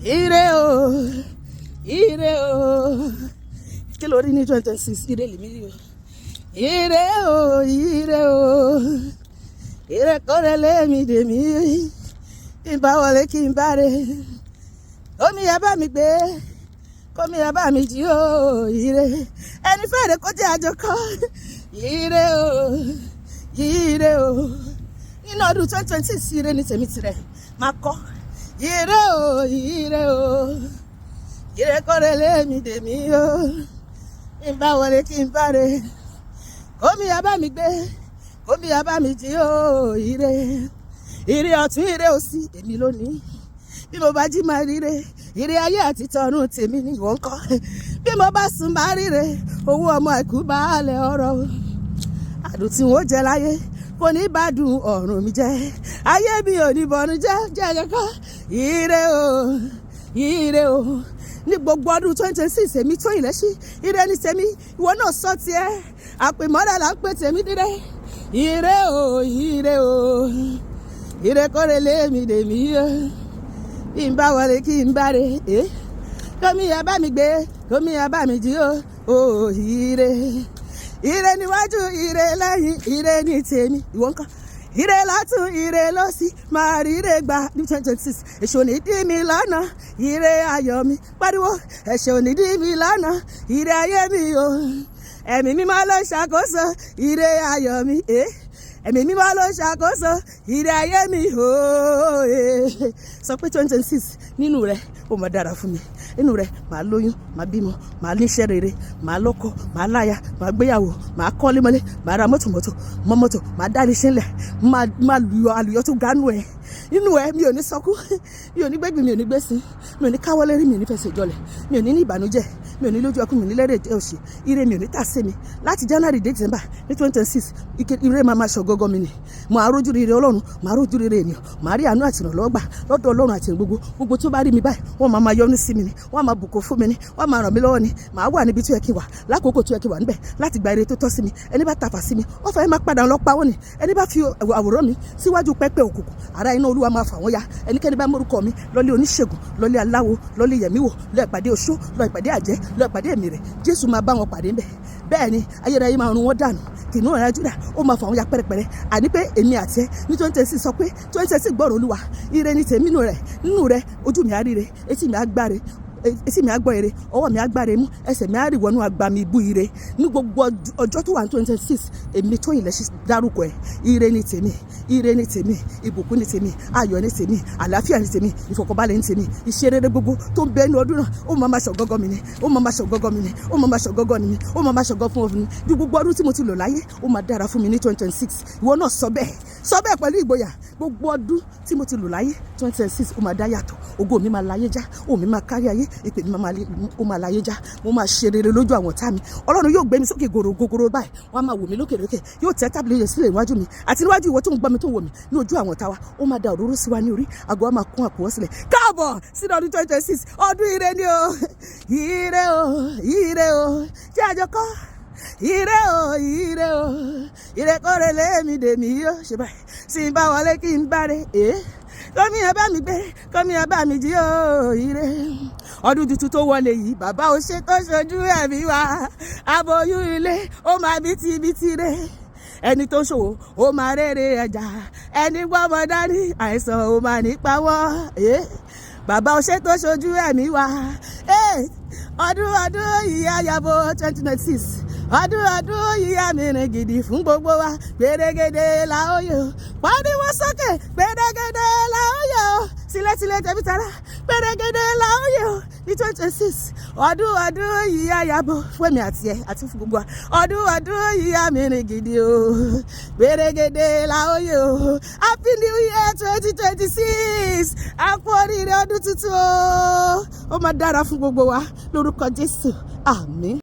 Ire o, ire o. Kí ló rí ní 2026? Ire lèmi rí o. Ire o, ire o. Ire kórè lémi dèmí. Kí n bá wọlé, kí n bá re. Omi ẹ bá mi gbé, kómi ẹ bá mi jí o, ire. Ẹni fẹ́rẹ̀ kó jẹ́ àjọkọ́. Ire o, ire o. Nínú ọdún 2026, ire ní tèmi tirẹ̀ máa kọ́. Ire o, ire o. Ire kórè lémi dèmí o. Kí n bá wọlé, kí n bá re. Kómi ẹ bá mi gbé, kómi ẹ bá mi jí o, ire. Ire ọ̀tún, ire òsì, èmi lónìí. Bí mo bá jí, máa ríre. Ire ayé àti tọ̀run, tèmi ni. Ìwọ ń kọ́? Bí mo bá sùn, máa ríre. Owó, ọmọ, àìkú, baálẹ̀ ọ̀rọ̀, àdùn tí wọ́n jẹ láyé kò ní bá dùn ọ̀run mi jẹ́. Ayé mi ò ní bọ̀rùn jẹ́ jẹ́ kẹ́kọ́. Ire o, ire o. Ní gbogbo ọdún 2026, èmi Tóyìn Lẹ́sí, ire ní tèmi. Ìwọ náà sọ tiẹ̀. Àpèmọ́lá là ń pè tèmi dídẹ́. Ire o, ire o. Ire kórè lémi dèmí o. Kí n bá wọlé, kí n bá re, kómi ẹ bá mi gbé, kómi ẹ bá mi jí o o, ire. Ire níwájú, ire lẹ́yìn, ire ní tèmi. Ìwọ ńkọ́? Ire látún, ire lọ́sí, máa rí ire gbà ní 2026. Èṣù ní dí mi lọ́nà ire ayọ̀ mi. Pariwo, èṣù ní dí mi lọ́nà ire ayé mi o. Ẹ̀mí Mímọ́ ló ṣàkóso ire ayọ̀ mi. Ẹ̀mí Mímọ́ ló ṣàkóso ire ayé mi ooo. Sọ pé 2026, nínú rẹ̀ ó máa dára fún mi. Nínú rẹ̀, màá lóyún, màá bímọ, màá níṣẹ́ rere, màá lọ́kọ, màá láya, màá gbéyàwó, màá kọ́lé mọ́lé, màá ra mọ́tò mọ́tò mọ́ mọ́tò, màá dá iṣẹ́ ńlẹ̀, máa lùyọ àlùyọ tó gánú ẹ̀. Nínú ẹ̀, mi ò ní sọkú, mi ò ní gbégbé, mi ò ní gbèsè, mi ò ní káwọ́ lérí, mi ò ní fẹsẹ̀ jọlẹ̀, mi ò ní ní ìbànújẹ́, mi ò ní lójú ẹkún, mi ò ní lẹ́rẹ̀ òṣì. Ire mi ò ní tà sí mi. Láti January dé December ní 2026, ire máa máa ṣọ̀gọ́gọ́ mi ni. Mo àrójú rere Ọlọ́run, màá rójú rere ènìyàn, màá rí àánú àti ìrànlọ́wọ́ gbà lọ́dọ̀ Ọlọ́run àti gbogbo gbogbo tó bá rí mi báyìí, wọ́n máa máa yọ́nú sí mi ni, wọ́n máa bùkún fún mi ni, wọ́n máa ràn mí lọ́wọ́ ni. Màá wà níbi tó yẹ kí n wà lákòókò tó yẹ kí n wà níbẹ̀ láti gba ire tó tọ́ sí mi. Ẹni bá tafà sí mi, wọ́n fẹ́ máa padà lọ pa wọ́n ni. Ẹni bá fi àwòrán mi síwájú pẹpẹ òkùnkùn, ará iná Olúwa máa fà wọ́n ya. Ẹnikẹ́ni bá mórúkọ mi lọ́lé oníṣègùn, lọ́lé aláwo, lọ́lé yẹ̀míwò, lọ́ ìpàdé oṣó, lọ́ ìpàdé àjẹ́, lọ́ ìpàdé èmìrè, Jésù máa bá wọn pàdé ńbẹ̀. Bẹ́ẹ̀ ni ayérayé máa run wọ́n dànù. Kìnìún ọ̀rẹ́ Júdà ó máa fà wọ́n ya pẹ́rẹpẹ́rẹ. Àní pé èmi àti ẹ ní 2026, sọ pé 2026, gbọ́rọ̀ Olúwa, ire ni tèmi. Nínú rẹ̀, nínú rẹ̀, ojú mi á ríre, etí mi á gbáre, etí mi á gbọ́ ire, ọwọ́ mi á gbáre mú, ẹsẹ̀ mi á rì wọnú agbami ibú ire. Ní gbogbo ọjọ́ tó wà ní 2026, èmi Tóyìn Lẹ́sí dárúkọ ẹ̀, ire ni tèmi, ire ni tèmi, ìbùkún ni tèmi, ayọ̀ ni tèmi, àlàáfíà ni tèmi, ìfọ̀kànbalẹ̀ ni tèmi. Iṣẹ́ rere gbogbo tó ń bẹ ní ọdún náà, ó máa ma ṣọ̀gọ́gọ́ mi ni, ó máa ma ṣọ̀gọ́gọ́ mi ni, ó máa ma ṣọ̀gọ́gọ́ mi ni, ó máa ma ṣọ̀gọ́ fún mi. Bí gbogbo ọdún tí mo ti lò láyé, ó máa dára fún mi ní 2026. Ìwọ náà sọ bẹ́ẹ̀, sọ bẹ́ẹ̀ pẹ̀lú ìgboyà. Gbogbo ọdún tí mo ti lò láyé, 2026 ó máa dá yàtọ̀. Ògo mi máa láyé já, òun mi máa kárí ayé, ìpè mi ó máa láyé já. Mo máa ṣe rere lójú àwọn ọ̀tá mi. Ọlọ́run yóò gbé mi sókè gòrò gògòrò báyìí, wọ́n á máa wò mí lókè lókè. Yóò tẹ́ tábìlì yẹn sílẹ̀ níwájú mi àti níwájú ìwọ tó ń gbọ́ mi, tó ń wò mí, ní ojú àwọn ọ̀tá wa. Ó máa da òróró sí wa ní orí, àgọ́ wa máa kún àkúwọ́ sílẹ̀. Káàbọ̀ sínú ọdún 2026. Ọdún ire ni o, ire o, ire o. Jẹ́ àjọkọ́. Ire o, ire o. Ire kórè lémi dèmí yó. Ṣe báyìí sí n bá wọlé, kí n bá re, kọ́mí ẹ bá mi gbé, kọ́mí ẹ bá mi jí o, ire. Ọdún tuntun tó wọlé yìí, bàbá ò ṣe tó ṣojú ẹ̀mí wa. Aboyún ilé ó máa bí ti bí ti rẹ̀, ẹni tó ṣòwò ó máa rere ẹja, ẹni gbọ́mọ dání, àìsàn ó máa nípa wọ́n. Bàbá ò ṣe tó ṣojú ẹ̀mí wa. Ọdún ọdún yìí àyàbò 2026, ọdún ọdún yìí àmì rìn gidi fún gbogbo wa. Gbèrègèdè la ó yọ, pariwo sókè, gbèrègèdè la ó yọ, sílẹ̀sílẹ̀ tẹ̀bí tara, gbèrègèdè la ó yọ ní 2026. Ọdún ọdún yìí àyàbò fún èmi àti ẹ àti fún gbogbo wa. Ọdún ọdún yìí àmì rìn gidi o, gbèrègèdè la ó yọ. Happy New Year 2026. A kú oríire ọdún tuntun o. Ó máa dára fún gbogbo wa lórúkọ Jésù, àmín.